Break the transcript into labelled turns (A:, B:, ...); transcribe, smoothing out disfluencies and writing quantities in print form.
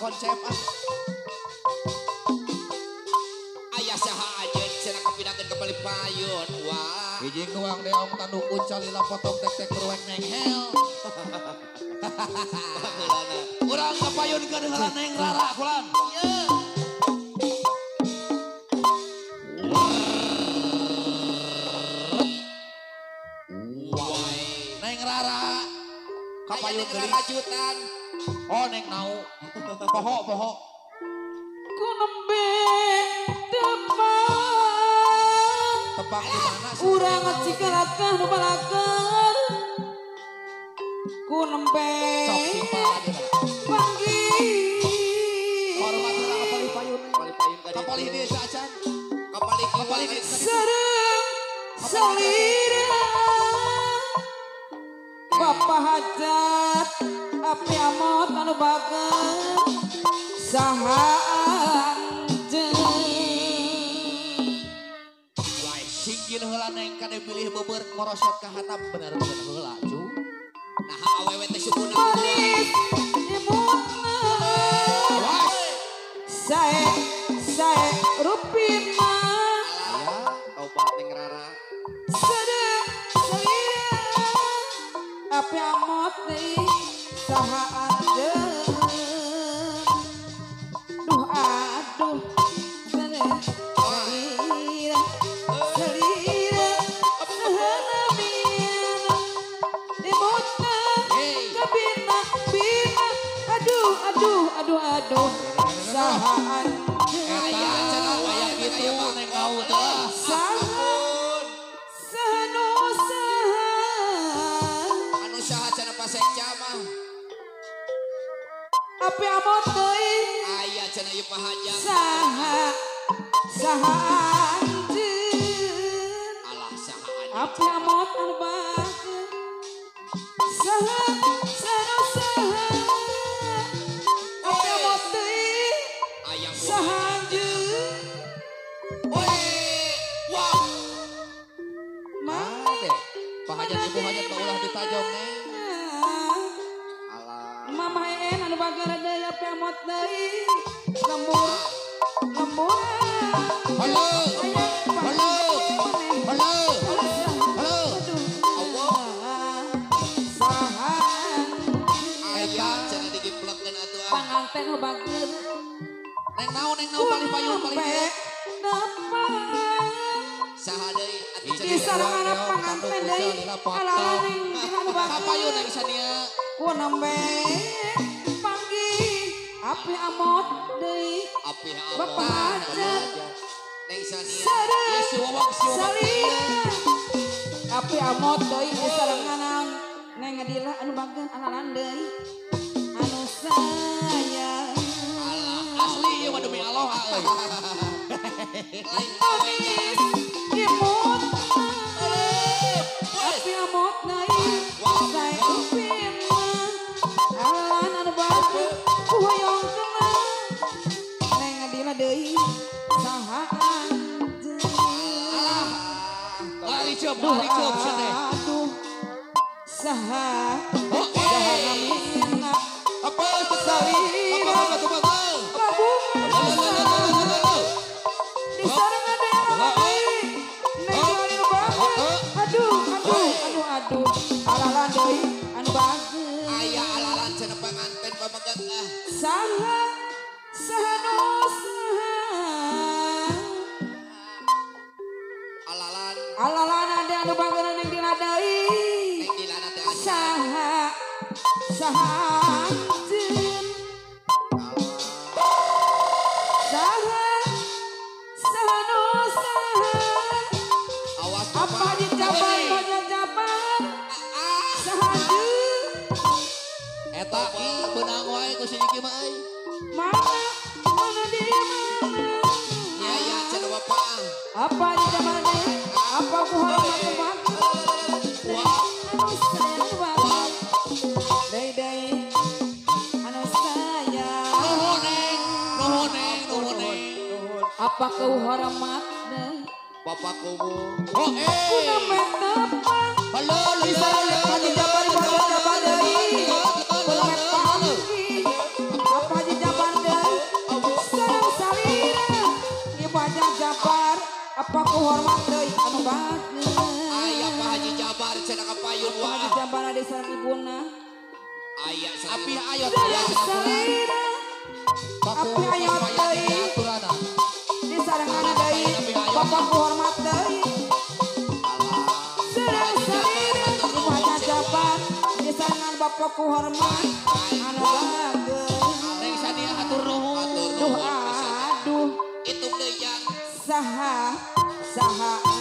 A: konsep ah.
B: Aya saha aja cenah kapinakeun ka palih payun. Wah.
A: Hijing nuang deong tanduk uncal lila potong tek-tek beruek neng hel. Urang kapayunkeun heula Neng Rara kulan.
B: Ieu.
A: Neng Rara kapayun deui
B: rajutan.
A: Oh Neng Nau. Poho poho.
C: Ku nembe tepang.
A: Tepang di mana sih?
C: Urang cikalakah nu balaker. Ku nembe.
A: Sok simpel aja.
C: Panggih.
A: Hormat heula ka palih payun.
B: Palih payun ka dieu.
A: Ka palih dieu saacan.
B: Ka palih
A: ka palih dieu.
C: Sareng salira. Bapak hajat api amot anu bager saha anjeun.
A: Wah, singkir heula Neng kade bilih beubeurk morosot ka handap bener-bener heula cu.
B: Nah awewe teh sukuna
C: manis imutna. Sae sae rupina.
B: Alah, obat Neng Rara.
C: Sareng salira api amot deui saha anjeun. Duh aduh sareng salira salira saha namina imutna kabina bina aduh aduh aduh aduh saha anjeun.
A: Aya cenah aya kitu Neng Nau teh.
C: Saha saha nu saha
B: anu saha cenah pasekca mah.
C: Api amot deui
B: aya cenah ieu pahajat.
C: Saha saha anjeun.
B: Alah saha anjeun.
C: Api amot anu bager saha saha saha. Api amot deui
B: aya
C: saha anjeun.
B: Weh, wah.
C: Mana
A: deh pahajat ibu hajat mah ulah ditajong Neng.
B: Alah.
C: Mama en anu bager deui api amot deui lembur lembur.
A: Halo halo halo halo.
C: Allah saha
B: aya cenah digiplekeun atuh ah.
C: Panganten nu bager
A: Neng Nau Neng Nau palih payun palih dieu.
B: Saha deui atuh
C: Di
B: cenah.
C: sarangan panganten deui alah Neng anu bager.
A: Kapayun Neng Sania.
C: Ku nembe panggih api amot deui
B: Api amot.
C: Bapak hajat
B: Neng Sania.
C: sareng
A: Ieu si Wowok si Wowok.
C: salira. Api amot deui di sarangan Neng Adila anu bager alalan deui anu sayang.
B: Alah
A: Asli ieu mah demi Allah euy.
B: Lain awewe.
C: Manis imut api amot deui sae rupina alalan anu bager ku hoyong kena Neng Adila deui saha anjeun.
A: Alah. Lari ceup, lari ceup sia teh.
C: Aduh saha
A: Oh,
C: saha
A: eh.
C: namina
A: Apa betul? Apa apa betul?
C: kabungan di sarangan deui Neng Adila anu bager aduh aduh aduh aduh alalan deui anu bager
B: Aya alalan cenah panganten pamegat ah.
C: saha saha nu saha
B: Alalan
C: alalan ade anu bager Neng Dila deui
B: Neng Dilana teh acan.
C: saha saha anjeun saha saha nu saha
B: Awas
C: apa
B: bapak.
C: dijabar moja jabar saha anjeun
A: Eta ki beunang wae ku si Iki mah euy.
C: mana mana di mana
B: Aya cenah bapak ah.
C: apa dijabar deui apa ku hormat ku bager
B: Wah.
C: anu sayang bager deui deui anu sayang.
A: Nuhun Neng, nuhun Neng, nuhun Neng.
C: Apa kau hormat deui
B: Bapak kubu.
A: Oh eh.
C: ku nembe tepang
A: Halo
C: di sareng di jabar moja jabar deui ku nembe panggih apa di jabar
B: kapayun
C: Wa
B: wa.
C: Jambana di sareng ibuna.
B: Aya
A: Api ayot aya
C: Salira. Api ayot deui. Di sarengan deui. Bapak ku hormat deui. Sareng salira. Ibu Haja Jabar di sarengan bapak ku hormat. Anu bageun.
A: Neng Sania hatur nuhun.
C: Duh aduh.
B: Itu deui jang.
C: Saha saha.